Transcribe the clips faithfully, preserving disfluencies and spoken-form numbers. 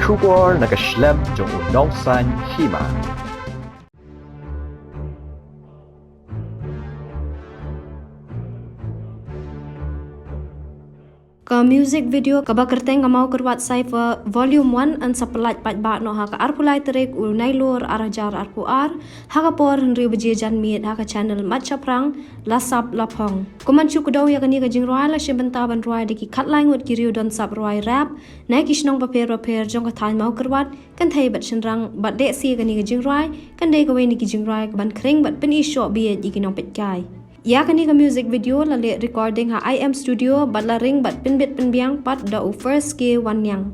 Khubor na ka shlem jong u nongsaiñ hima. Ka music video kaba kyrteng Ka Mawkyrwat Cypher Volume one yn sa pyllait paidbah noh ha ka arphew lai tarik u Nailur ar hajar arphew ar, ha ka por hynriew baje janmiet ha ka channel Mait Shaphrang La Sap La Phong. Kum ban shu kdew ïa kane ka jingrwai la shim bynta ban rwai da ki khatlai ngut ki riew don sap rwai rap na ki shnong bapher bapher jong ka thaiñ Mawkyrwat, kynthei bad shynrang, bad dei shi kane ka jingrwai kan dei kawei na ki jingrwai kaban khring bad pyni shoh bieit ïa ki nongpeitkai. Ïa kane ka music video la leh recording ha I M Studio bad la ring bad pynbit pynbiang pat da u First K Wanniang.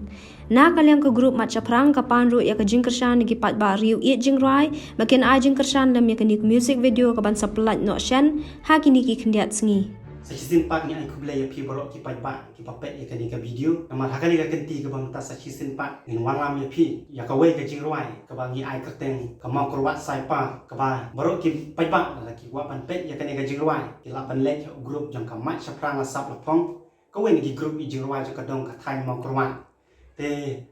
Na ka liang ka group Mait Shaphrang ka pan ruh ïa ka jingkyrshan na ki paidbah riew ïeit jingrwai ba kin ai jingkyrshan lem ïa kane ka music video kaban sa pyllait noh shen ha kine ki khyndiat sngi. Sa shisien pat ngi ai khublei ïa phi baroh ki paidbah kiba peit ïa kane ka video. Namar ha kane ka kynti kaba mynta sa shisien pat ngin wanlam ïa phi ïa kawei ka jingrwai kaba ngi ai kyrteng Ka Mawkyrwat Cypher, kaba baroh ki paidbah lada ki kwah ban peit ïa kane ka jingrwai ki lah ban leit ha u group jong ka Mait Shaphrang La Sap La Phong, kawei na ki group ïeit jingrwai jong ka dong ka thaiñ Mawkyrwat. Te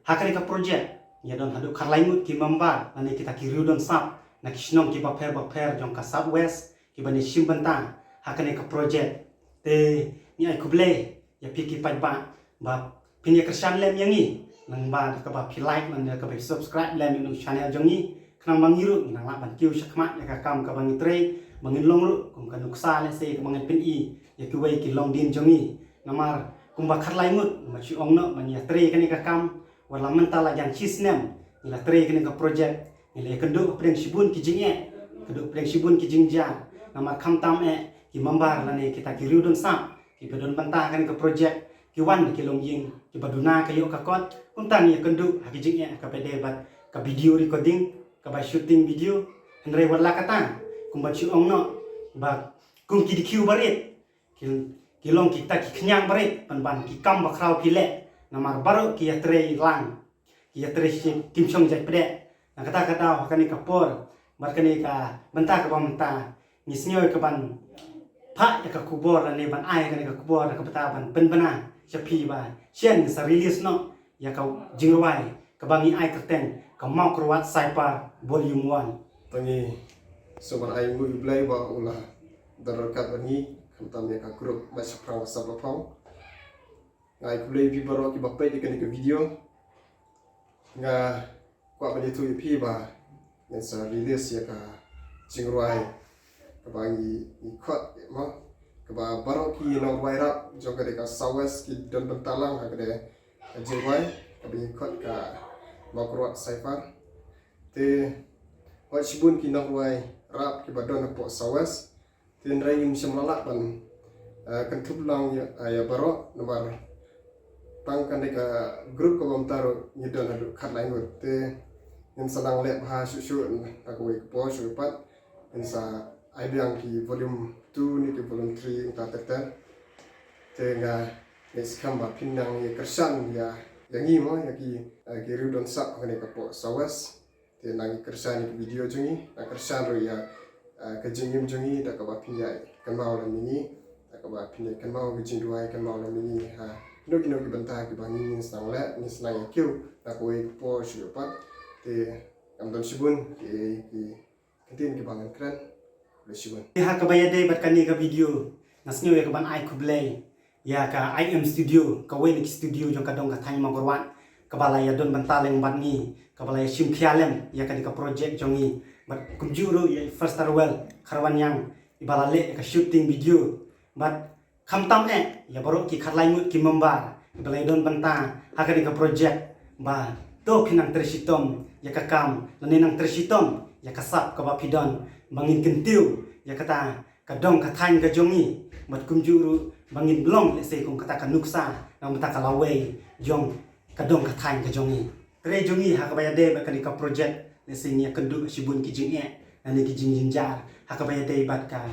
ha kane ka project ngi don haduh khatlai ngut ki member lane kita ki riew don sap na ki shnong kiba pher bapher jong ka South West kiba ïashim bynta ha kane ka project. Te ngi ai khublei ïa phi ki paidbah ba phin ïa kyrshan lem ïa ngi, nangba da kaba phi like, nangba da kaba phi subscribe lem ïa u channel jong ngi, khnang ba ngi ruh ngi nang lah ban kiew shakhmat ïa ka kam kaba ngi trei, ba ngin long ruh kum ka nuksa lehse kaba ngi pyni ïa kiwei ki longdien jong ngi. Namar kumba khatlai ngut ba shu ong noh ba ngi ïa trei kane ka kam, wat la mynta la jan shi snem ngi la trei kane ka project, ngi la ïakynduh hapdeng shibun ki jingeh, kynduh hapdeng shibun ki jingjia. Namar khamtam eh ki member lane kita ki riew don sap kiba don bynta ha kane ka project ki wan da ki longïing kiba duna ka ïoh ka kot. Kumta ngi ïakynduh ha ki jingeh kaba dei bad ka video recording, kaba shooting video. Hynrei wat la kata, kumba shu ong noh ba kum ki dkhiew barit ki, ki long kita ki khñiang barit pynban ki kam bakhraw ki leh. Namar baroh ki ïatrei lang, ki ïatrei shit, kim shong jait pdeng. Na kata ka daw ha kane ka por bad kane ka bynta kaba mynta ngi sngew ïa kaban phah ïa ka khubor lane ban ai kane ka khubor na ka bynta ban pynbna sha phi ba shen sa release noh ïa ka jingrwai kaba ngi ai kyrteng Ka Mawkyrwat Cypher Volume one. Te ngi sngewbha ai nguh ïa U Blei ba u la don ryngkat bad ngi khamtam ïa ka group Mait Shaphrang La Sap La Phong. Nga ai khublei ïa phi baroh kiba peit ïa kane ka video. Nga kwah ban ïathuh ïa phi ba ngin sa release ïa ka jingrwai kaba ngi, ngi khot mo, kaba baroh ki nongrwai rap jong ka dei ka South West ki don bynta lang ha ka dei ka jingrwai kaba ngi khot Ka Mawkyrwat Cypher. Te wat shibun ki nongrwai rap kiba don hapoh South West. Te hynrei ngim shym la lah ban, eh, kynthup lang ïa, eh, ïa baroh namar tang kane ka group kaba mynta ruh ngi don haduh khatlai ngut. Te ngin sa nang leh bha shuh shuh ha kawei ka por shuh pat ngin sa ai biang ki volume two ne ki volume three mynta ter ter. Te nga ngeit skhem ba phin nang ïa kyrshan ïa, ïa ngi mo, ïa ki, eh, ki riew don sap kane ka poh South West. Te nang ïa kyrshan ïa ka video jong ngi, nang kyrshan ruh ïa, ah, ka jingim jong ngi da kaba phin ïa kynmaw lem ïa ngi, da kaba phin ïa kynmaw ka jingduwai kynmaw lem ïa ngi ha kino kino ki bynta kiba ngi ngin sa nang leh, ngin sa nang ïa kiew na kawei ka por shuh pat. Te ngam don shibun ki, ki ktien kiba ngan kren. Khublei shibun. Ha kaba ïadei bad kane ka video nga sngew ïa kaban ai khublei ïa ka I M Studio, kawei na ki studio jong ka dong ka thaiñ Mawkyrwat, kaba la ïa don bynta lem bad ngi, kaba la ïa shim khia lem ïa kane ka project jong ngi. Bad kumjuh ruh ïa i First Arwel Kharwaniang, iba la leh ïa ka shooting video. Bad khamtam eh ïa baroh ki khatlai ngut ki member kiba la ïa don bynta ha kane ka project, ba to phin nang trei shitom ïa ka kam lane nang trei shitom ïa ka sap kaba phi don, ba ngin kyntiew ïa kata ka dong ka thaiñ ka jong ngi, bad kumjuh ruh ba ngin long lehse kum kata ka nuksa na bynta ka lawei jong ka dong ka thaiñ ka jong ngi. Trei jong ngi ha kaba ïadei bad kane ka project lehse ngi ïa kynduh shibun ki jingeh lane ki jingjynjar ha kaba ïadei bad ka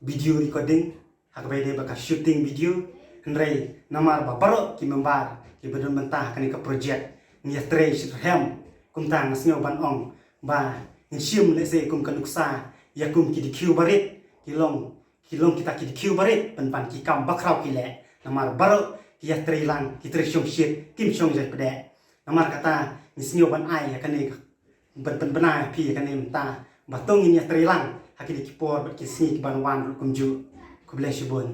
video recording, ha kaba ïadei bad ka shooting video. Hynrei namar ba baroh ki member kiba don bynta ha kane ka project ngi ïa trei shitrhem, kumta nga sngew ban ong ba ngin shim lehse kum ka nuksa ïa kum ki dkhiew barit, ki long, ki long kita ki dkhiew barit pynban ki kam bakhraw ki leh. Namar baroh ki ïa trei lang, ki trei shongshit, kim shong jait pdeng. Namar kata ngi sngew ban ai ïa kane ka ban pynbna ïa phi ïa kane mynta ba to ngin ïa trei lang ha kine ki por bad ki sngi ki ban wan ruh kumjuh. Khublei shibun.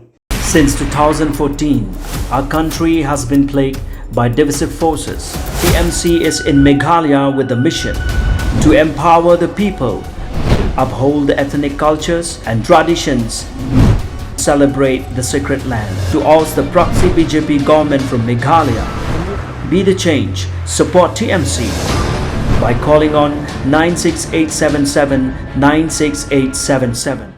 Since two thousand fourteen, our country has been plagued by divisive forces. T M C is in Meghalaya with the mission to empower the people, uphold the ethnic cultures and traditions, celebrate the sacred land, to oust the proxy B J P government from Meghalaya. Be the change. Support T M C by calling on nine six eight seven seven nine six eight seven seven.